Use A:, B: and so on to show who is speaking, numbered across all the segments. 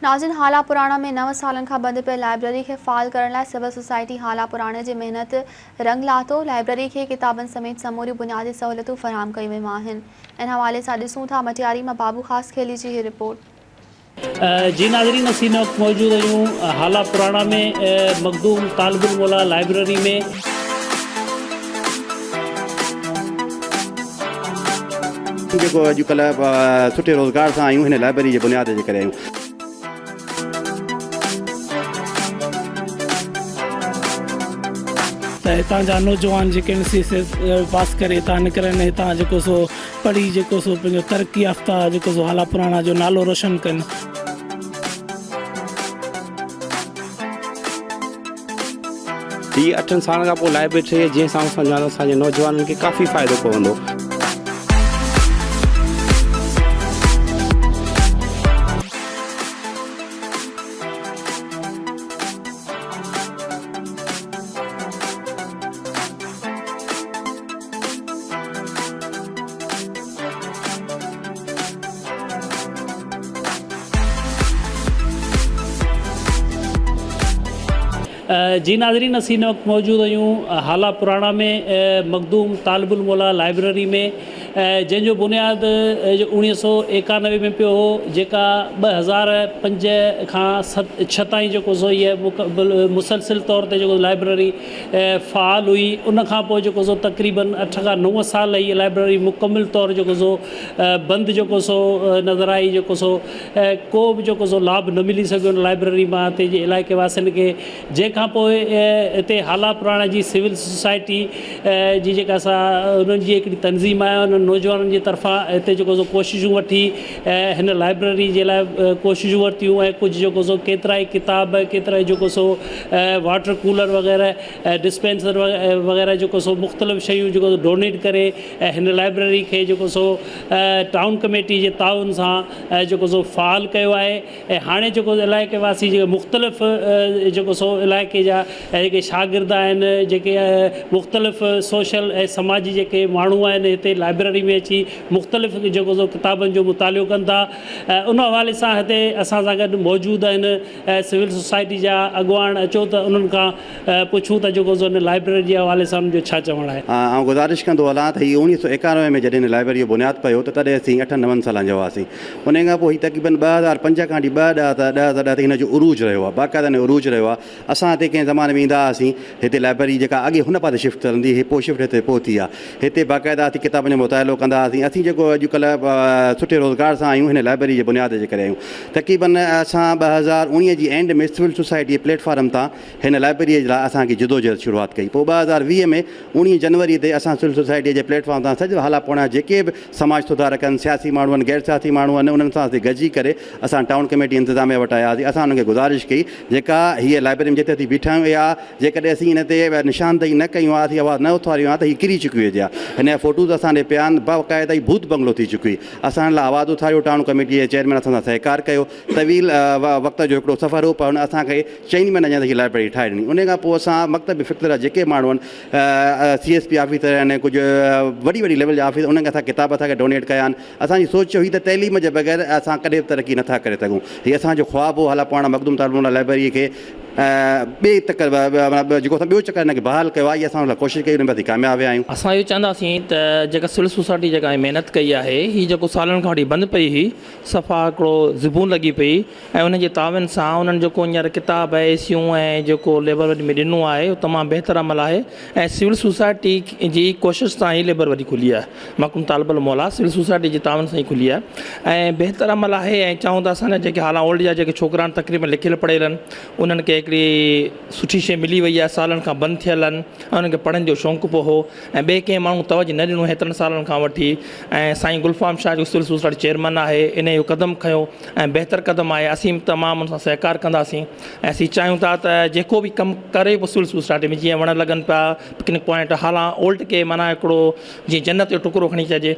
A: ناظرين هالا پراڻا ۾ نو سالن کان بند پيل لائبريري کي فعال ڪرڻ لاء سول سوسائٽي هالا پراڻي جي محنت رنگ لاٿو، لائبريري کي ڪتابن سميت سموريون بنيادي سهولتون فراهم ڪيون ويون آهن. ان حوالي سان ڏسون ٿا مٽياري مان بابو خاصخيلي جي هي رپورٽ.
B: جي ناظرين اسين هن وقت موجود آهيون هالا پراڻا ۾ مخدوم طالب الموليٰ لائبريري ۾.
C: جيڪو اڄ ڪلهه سٺي روزگار سان آهيون هن لائبريري جي بنياد جي ڪري آهيون.
D: ته هتان جا نوجوان جيڪي آهن سي ايس ايس پاس ڪري هتان نڪرن هتان جيڪو سو پڙهي جيڪو سو پنهنجو ترقي يافته جيڪو سو هالا پراڻا جو نالو روشن ڪن.
E: هي اٺن سالن کان پوء لائبريري ٺهي آهي جنهن سان آئون سمجهان ٿو اسان جي نوجوانن کي ڪافي فائدو پوندو.
B: جي ناظرين اسين هن وقت موجود آهيون هالا پراڻا ۾ مخدوم طالب الموليٰ لائبريري ۾ جنهن جو بنياد اوڻيهه سو ايڪانوي ۾ پيو هو جيڪا 2005 کان ست ڇهه تائين جيڪو سو هيء مسلسل طور تي جيڪو لائبريري فعال هئي ان کان پوء جيڪو سو تقريبن اٺ کان نو سال هيء لائبريري مڪمل طور جيڪو سو بند جيڪو سو نظر آئي جيڪو سو ڪو به جيڪو سو لاڀ نه ملي سگهيو ان لائبريري مان هتي جي علائقي واسين کي جنهن کان پوء هتي هالا پراڻا جي سول سوسائٽي جي جيڪا سا انهن جي هڪڙي تنظيم آهي انهن نوجوانن جي طرفان هتي جيڪو سو ڪوششون وٺي هن لائبريري جي لاء ڪوششون ورتيون ۽ ڪجهه جيڪو سو ڪيترائي ڪتاب ڪيترائي جيڪو سو واٽر ڪولر وغيره ڊسپينسر وغيره جيڪو سو مختلف شيون جيڪو سو ڊونيٽ ڪري هن لائبريري کي جيڪو سو ٽائون ڪميٽي جي تعاون سان جيڪو سو فعال ڪيو آهي ۽ هاڻي جيڪو علائقي واسي جيڪي مختلف جيڪو سو علائقي جا جيڪي شاگرد آهن جيڪي مختلف سوشل ۽ سماجي جيڪي ماڻهو آهن هتي لائبريري ۾ اچي مختلف جيڪو سو ڪتابن جو مطالعو ڪن ٿا ان حوالي سان هتي اسان سان گڏ موجود آهن سول سوسائٽي جا اڳواڻ اچو ته انهن کان پڇون ته جيڪو سو هن لائبريري جي حوالي سان انهن جو ڇا چوڻ آهي.
C: آئون گذارش ڪندو هلان ته هي 1991 ۾ جڏهن هن لائبريري جو بنياد پيو ته تڏهن اسين اٺن نون سالن جا هئاسين. انهيء کان پوء هي تقريبن 2005 کان وٺي 2010 تائين هن جو عروج رهيو آهي. باقاعده هن جو عروج رهيو آهي. اسان هتي ڪنهن زماني ۾ ايندا هئاسين. هتي لائبريري جيڪا اڳي هن پاسي شفٽ ٿيل هوندي هئي پوء شفٽ هتي پهتي آهي. هتي باقاعده اسين ڪتابن جو مطالعو ڪندا هئاسين. اسين جيڪو اڄ ڪلهه سٺي روزگار سان آهيون هن لائبريري جي بنياد جي ڪري آهيون. تقريبن اسان 2019 جي اينڊ ۾ سول سوسائٽي جي پليٽ فارم تان هن لائبريريء جي لاء اسان کي جدوجهد شروعات ڪئي. پوء 2020 ۾ 19 جنوريء تي اسان سول سوسائٽيء جي پليٽ فارم تان سڄو هالا پوڻا جيڪي به سماج سڌارڪ آهن، سياسي ماڻهو آهن، غير سياسي ماڻهو آهن، انهن سان اسين گڏجي ڪري اسان ٽائون ڪميٽي انتظاميه وٽ آياسين. اسان انهن کي گذارش ڪئي جيڪا هيء لائبريري ۾ جتي اسين بيٺا آهيون اها جيڪڏهن اسين ان تي نشاندهي نه ڪيون ها، اسين آواز نه اٿاريون ها ته هي ڪري چڪي هجي ها. هن جا فوٽوز اسان ڏي پيا آهن. باقاعده هي ڀوت بنگلو ٿي چڪي هئي. اسان هن لاء آواز اٿاريو، ٽائون ڪميٽيء جي چيئرمين اسان سان سهڪار ڪيو. طويل وقت جو هڪڙو سفر هو پر هن اسان کي چئن مهينن جي اندر هي لائبريري ٺاهي ڏني. ان کان پوء اسان مڪتب فڪر جا جيڪي ماڻهو آهن، سي ايس پي آفيسر آهن ۽ ڪجهه وڏي وڏي ليول جا آفيسر انهن کي اسان ڪتاب اسان کي ڊونيٽ ڪيا آهن. اسان جي سوچ هئي ته تعليم جي بغير اسان ڪڏهن به ترقي نٿا ڪري سگهون. هي اسان جو خواب هو. هالا پاڻ مخدوم طالب الموليٰ لائبريري کي ٻئي تڪ جيڪو اسان ٻيو چڪر هن کي بحال ڪيو آهي اها اسان ان لاء ڪوشش ڪئي ان ۾ اسين ڪامياب ويا آهيون.
F: اسان اهو چاهينداسين ته جيڪا سول سوسائٽي جيڪا هي محنت ڪئي آهي هي جيڪو سالن کان وٺي بند پئي هئي صفا هڪڙو زبون لڳي پئي ۽ انهن جي تعاون سان انهن جيڪو هينئر ڪتاب ۽ اي سيون ۽ جيڪو لئبرري ۾ ڏنو آهي اهو تمام بهتر عمل آهي ۽ سول سوسائٽي جي ڪوشش سان ئي لئبرري کلي آهي مخدوم طالب الموليٰ سول سوسائٽي جي تعاون سان ئي کلي آهي ۽ بهتر عمل آهي ۽ چاهون ٿا اسان جا جيڪي هالا اولڊ جا جيڪي ڇوڪرا آهن تقريبن لکيل پڙهيل آهن انهن کي هڪڙي سٺي شيء ملي وئي آهي سالن کان بند ٿيل آهن ۽ انهن کي پڙهڻ جو شوق به هو ۽ ٻئي ڪنهن ماڻهو توجه نه ڏنو هيترن سالن کان وٺي ۽ سائين گلفام شاهه جيڪو سول سوسائٽي چيئرمن آهي ان اهو قدم کنيو ۽ بهتر قدم آهي اسين به تمام ان سان سهڪار ڪنداسين ۽ اسين چاهيون ٿا ته جيڪو به ڪم ڪري پيو سول سوسائٽي ۾ جيئن وڻ لڳن پيا پڪنڪ پوائنٽ هالا اولڊ کي معنيٰ هڪڙو جيئن جنت جو ٽڪرو کڻي چئجي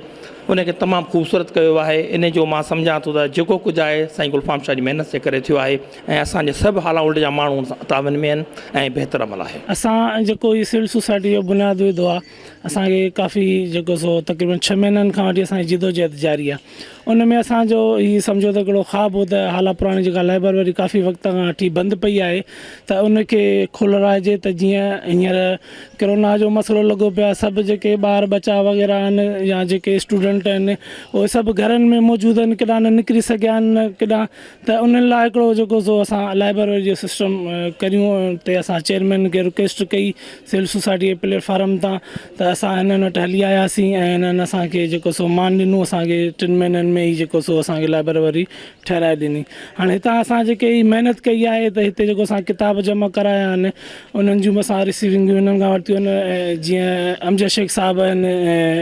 F: ان کي تمام خوبصورت ڪيو آهي ان جو مان سمجهان ٿو ته جيڪو ڪجهه آهي سائين گلفام شاهه جي محنت جي ڪري ٿيو آهي ۽ اسان جي سڀ هالا اولڊ جا ماڻهو ان سان تعاون ۾ آهن ۽ بهتر عمل آهي.
D: اسان جيڪو هي سول سوسائٽي جو بنياد وڌو آهي اسان کي ڪافي جيڪو سو تقريبن ڇهه مهينن کان وٺي اسان جي جدوجهد جاري آهي. ان ۾ اسان جو هي سمجهو ته هڪڙو خواب هو ته هالا پراڻي جيڪا لائبرري ڪافي وقت کان وٺي بند پئي آهي ته ان کي کولرائجي ته جيئن هينئر ڪرونا جو مسئلو لڳو پيو آهي سڀ جيڪي ٻار ٻچا وغيره آهن يا جيڪي اسٽوڊنٽ آهن اهي سڀ گهرن ۾ موجود آهن ڪيڏانهن نه نڪري سگهيا آهن نه ڪيڏانهن ته انهن لاء هڪڙو جيڪو سو اسان لائبرري جو سسٽم ڪريون تي اسان چيئرمين کي رڪويسٽ ڪئي سول سوسائٽي جي پليٽ فارم تان ته اسان هنن وٽ هلي آياسين ۽ هنن اسان کي جيڪو سو مان ڏنو اسان کي ٽن مهينن ۾ ئي جيڪو سو اسان کي لائبرري ٺهرائي ڏني هاڻي هتان اسان جيڪي هي محنت ڪئي آهي ته هتي جيڪو اسان ڪتاب جمع ڪرايا آهن انهن جون به اسان رسيونگون هنن کان ورتيون آهن جيئن امجد شيخ صاحب آهن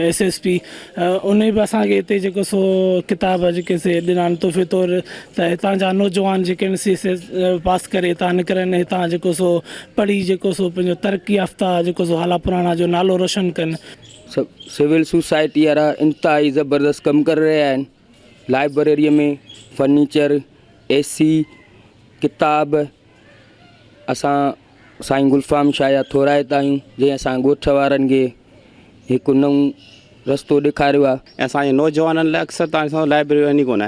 D: ايس ايس پي انهي به اسان کي هتي جيڪو سو ڪتاب جيڪي سي ڏنا آهن تحفي طور ته هتان جا نوجوان جيڪي آهن سي سي پاس ڪري هتان نڪرن هتان جيڪو سو پڙهي جيڪو سو پنهنجو ترقي يافته جيڪو سو هالا پراڻا جو نالو روشن ڪن.
G: سول سوسائٽي وارا انتهائي زبردست ڪم ڪري رهيا آهن لائبريري ۾ فرنيچر اي سي ڪتاب اسان سائين گلفام شاهه جا ٿورائتا آهيون جنهن اسان ڳوٺ وارن کي هڪ نئون رستو ڏيکاريو آهي.
E: ۽ اسان جي نوجوانن لاء اڪثر تان ڏسندو لائبريري آهن ئي ڪونه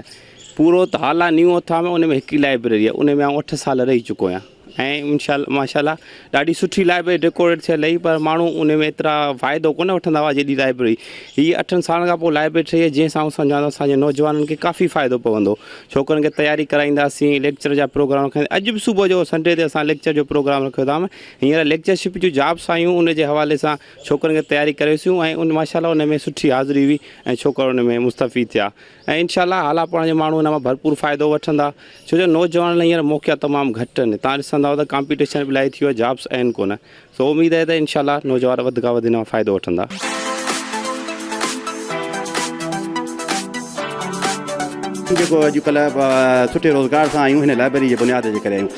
E: پورو ته هالا نيو اٿا ۾ ان ۾ هڪ ئي لائبريري آهي ان ۾ آئون اٺ سال رهي چڪو آهيان ۽ انشاء الله ماشاء الله ڏاڍي سٺي لائبريري ڊيڪوريٽ ٿيل هئي پر ماڻهو ان ۾ ايترا فائدو ڪونه وٺندا هئا جيڏي لائبريري هي اٺن سالن کان پوء لائبريري ٺهي آهي جنهن سان آئون سمجهان ٿو اسان جي نوجوانن کي ڪافي فائدو پوندو ڇوڪرن کي تياري ڪرائينداسين ليڪچر جا پروگرام رکنداسين اڄ به صبح جو سنڊي تي اسان ليڪچر جو پروگرام رکيو اٿم هينئر ليڪچرشپ جون جابس آيون ان جي حوالي سان ڇوڪرن کي تياري ڪريوسيون ۽ ان ماشاء الله ان ۾ سٺي حاضري هئي ۽ ڇوڪر ان ۾ مستفيد ٿيا ۽ انشاء الله هالا پاڻ جا ماڻهو ان مان ڀرپور فائدو وٺندا ڇو جو نوجوانن لاء هينئر موقعا تمام گهٽ آهن تان ڏسندا ته ڪامپيٽيشن به الاهي ٿي ويو آهي جابس آهن ڪونه سو اميد آهي ته انشاء الله نوجوان وڌ کان وڌ ان مان فائدو وٺندا.
C: جيڪو اڄ ڪلهه سٺي روزگار سان آهيون هن لائبرري جي بنياد جي ڪري آهيون.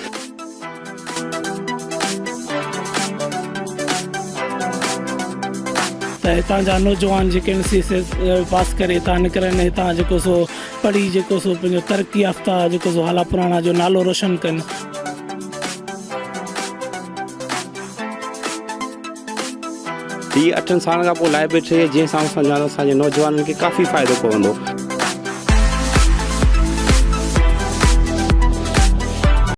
D: ته هتان جا نوجوان جيڪي آهن سي سي پاس ڪري هتان نڪرن هتان جيڪو سو پڙهي جيڪو سو پنهنجو ترقي يافته جيڪو سو هالا پراڻا جو نالو روشن ڪن.
E: هي اٺن سالن کان پوء لائبريري ٺهي آهي جنهن سان آئون سمجهان ٿو اسان جي نوجوانن کي ڪافي فائدو پوندو.